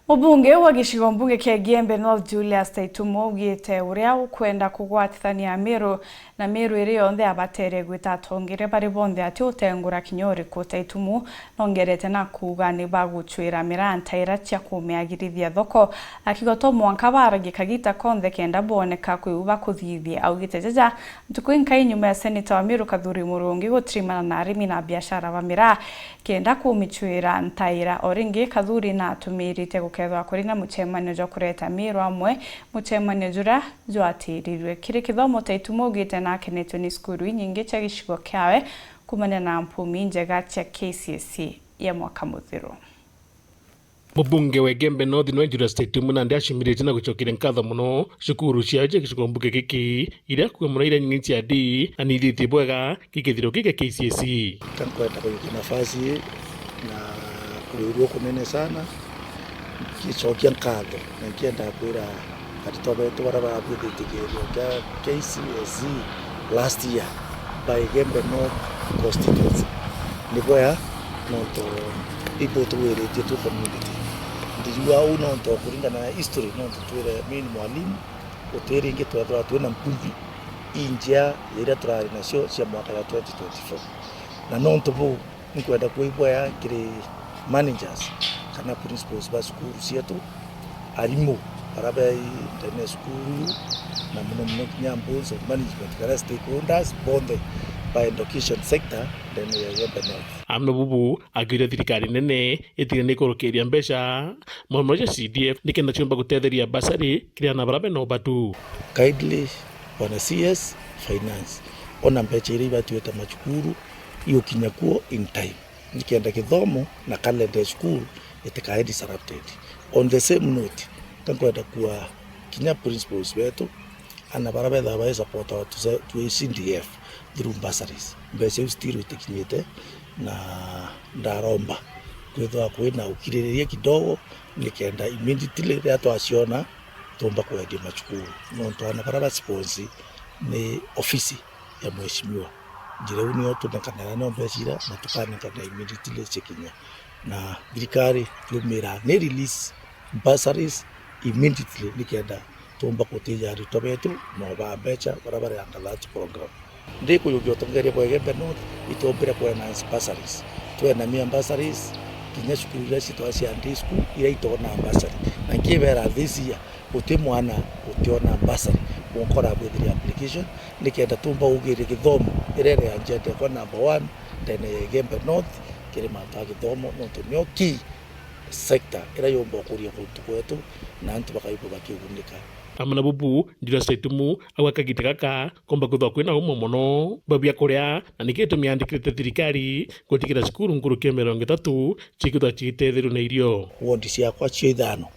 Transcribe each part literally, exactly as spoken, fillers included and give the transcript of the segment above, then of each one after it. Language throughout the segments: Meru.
Mubunge wa gicigo mbunge kia Igembe North, Julius Taitumo, augite uria ukwenda kugwatithania Meru na Meru iri yonthe abatere gwita atongere bari bonthe ati utengura kinya uriku. Taitumo nongerete na kuuga ni bagucwira miraa ntaira cia kumiagirithia thoko, akiuga to mwanka baragie kagita konthe kenda booneka kwi u bakuthithia. Augite jaja ntuku inkai nyuma ya seneta wa Meru Kathuri Murungi gutirimana na arimi na biashara ba miraa kenda kumicwira ntaira. O ringi, Kathuri natumirite gukethwa kuri na mucemanio jwa kureta Meru amwe, mucemanio juria jwatirirwe. Kiri kithomo, Taitumo augite nakenetwe ni cukuru inyingi cia gicigo kiawe kumania na mpumi njega cia K C S E ya mwaka muthiru. Mubunge wa Igembe North nwe Julius Taitumo nandi acumiritie na gucokeria nkatho mono cukuru ciawe cia gicigo mbunge giki, iria kuuga mono iria nyingi cia D na ni ithitie bwega gikithiro giki kia K C S E. Ka nkwenda kujukia nafasi ii na kurirua kunene sana ngicokia nkatho, na nkienda kwira aritwa betu baria baabwithitie kigerio kia K C S E last year by Igembe North constituency. Ni bwea nontu ibutugwiritie twi community. Ndijua uu nontu kuringana na history, nontu twire mi ni mwalimu, guti ringi twethirwa twina mpumbi injea ya iria turari nacio cia mwaka ya twenty twenty-four. Na nontu buu, nkwenda kwibwea kiri managers kana principals ba cukuru cietu, arimu baria bai ndene ya cukuru, na mono mono kinya boards of management kana stakeholders bonthe ba education sector ndene ya Igembe North. Amwe bubu akiuria thirikari nene itigane kurukiria mbeca mono mono cia C D F nikenda ciumba gutetheria bursary kiri ana baria bena ubatu. Kindly, Bwana C S Finance, ona mbeca iria ibatuite macukuru iukinya kuo in time, nikenda githomo na calendar ya cukuru itikae disrupted. On the same note, ka nkwenda kua kinya principals betu, ana baria bethaga bai support our tu, tu C D F through bursaries, mbeca iu still itikinyite, na ndaromba kwithirwa kwina ukiririria kidogo, nikenda immediately riria twaciona tuumba kwendia macukuru, nontu ana baria ba sponsor ni ofisi ya mheshimiwa. Njira iu nio tunenkanira nio mbeca ira na tukanengana immediately cikinya. Na thirikari tiumira ni release bursaries immediately nikenda tuumba kutija aritwa betu na ubaa mbeca baria bari under that program. Ndikujukia utongeria bwa Igembe North, itumbire ku enhance bursaries. Twena mia bursaries, kinya cukuru iria citwa cia day school, iria itona bursary. Na nkibera this year, guti mwana utiona bursary, wonka urabwithiria application, nikenda tumba ugiria githomo, iria iri agenda ikwa number one, ndene ya Igembe North, kiri mantu a githomo, nontu nio key sector iria yumba ukuria guntu gwetu, na antu bakaigua bakigunika. Amwe na bubu, Julius Taitumu auga kagita gaka komba kwithwa kwina umwe mono bwa biakuria, na nikio gitumi yandikirite thirikari gutigira cukuru nkuruki ya mirongo itatu cikithwa cigiteethirua na irio. Ward ciakwa cio ithano,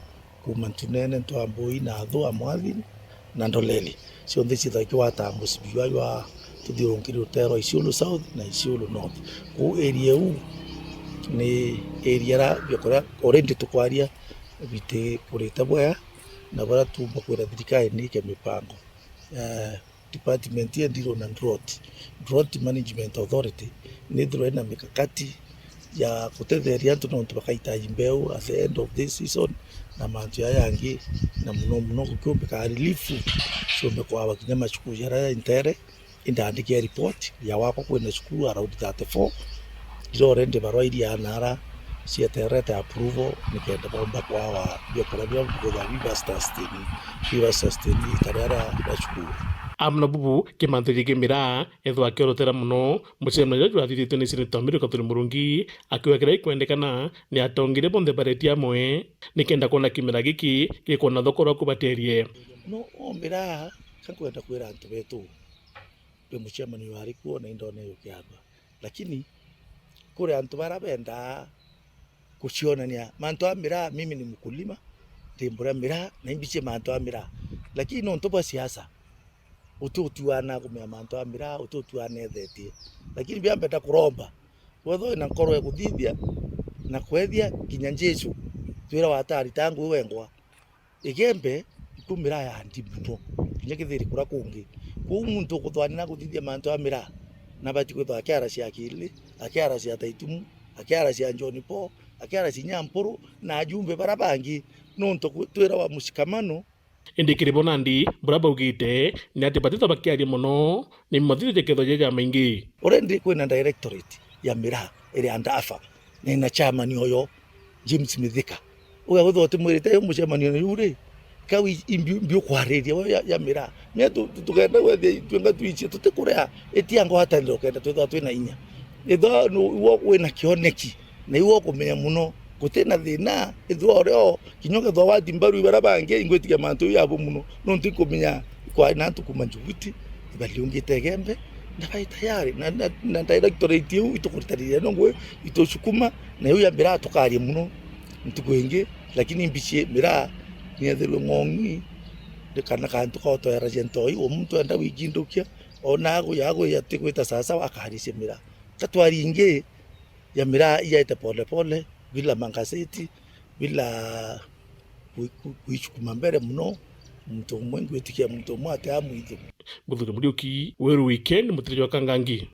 kuma Ntunene, Ntwambui, Nathu, Amwathi na Ndoleli, cionthe ciithagwa ikigwataa mucibi jwa jwa tuthiurungiri rutere rwa Isiolo South na Isiolo North. Kwou area iu ni area iria biakuria already tukwaria bitikurite bwega, na baria tuumba kwira thirikari ni ike mipango. Eh, department ya ndirwo na drought, Drought Management Authority, nithirwe ina mikakati ya gutetheria antu nontu bakahitaji mbeu at the end of this season, na mantu jaya jangi, na muno muno gukiumbika relief ciumbe kwawa kinya macukuru jaria ja intere. Indaandikia report ya gwakwa kwina cukuru around thirty-four, ira already barua iria naara cieterete approval, nikenda baumba kwawa biakuria bia kwithirwa biba sustain, biba sustain ikari aria ba cukuru. Amwe na bubu, kimanthi giki miraa ethwa akiorotera mono mucemanio juria jwathithitue ni Senator Mary Kathuri Murungi, akiuga kiria gikwendekana ni atongeria bonthe bareti amwe nikenda kwona kimera giki gikwona thoko rwa kubaterie. No o miraa, ka nkwenda kwira antu betu, wi mucemanio wari kuo na indone yukiandwa. Lakini kuri antu baria bendaa gucionania mantu a miraa, mimi ni mkulima, ndi mburia miraa na imbicie mantu a miraa. Lakini nontu bwa siasa, uti utuana kumenya mantu a miraa, uti utuana ethetie. Lakini bia mbenda kuromba, wethwa wina nkoro ya kuthithia na kwethia kinya Jesu, twira watari ta ngui wengwa. Igembe ikumira yandi mono, kinya Kithiri kuria kungi. Kwou muntu ukuthwania na kuthithia mantu a miraa, nabati kwithwa akiaracia Akili, akiaracia Taitumu, akiaracia John Paul, akiaracia Nyampuru, na ajumbe baria bangi. Nontu kwi-, twirawa mushikamano. Indi kiri bo nandi, buria baugite ni ati batithwa bakiaria mono, ni mathithite kethwa ja jamaingi. Already kwina directorate ya miraa iri under AFA, na ina chairman oyo, James Mithika. Uga withwa utimwirite yo mucemanio na yu ri, kau i-, imbi-, mbiukwariria we ya, ya miraa. Mia tu-, tu-, tukenda gwethia twenga twicie, tutikurea, itia ngwataniro kenda twithwa twina inya. Ithwa nu-, iwe wina kioneki, na iwe ukumenya mono, gutina thina, ithwa urio, kinya ukethwa wati mbaru ibaria bangi, ingwitikia mantu jau yabo mono, nontu inkumenya kwari na antu kuma Njuguti, ibariungite Igembe, na bai tayari, na, na, na directorate iu itukuritaniria nongu itucukuma, na iu ya miraa tukaria mono ntuku ingi, lakini mbici miraa niethirwe ng'ong'i, ni kana kantu ka utoeragia ntoi, o muntu enda wikindukia, ona agwi, agwi atigwita sawasawa, akaricia miraa. Tatwari ingi ya miraa ijaite polepole, bila magazeti, bila kui-, kui-, kuicukuma mbere mono, muntu umwe ngwitikia muntu umwe ati amwithu. Muthuri Muriuki, Weru Weekend, Mutiri jwa Kangangi.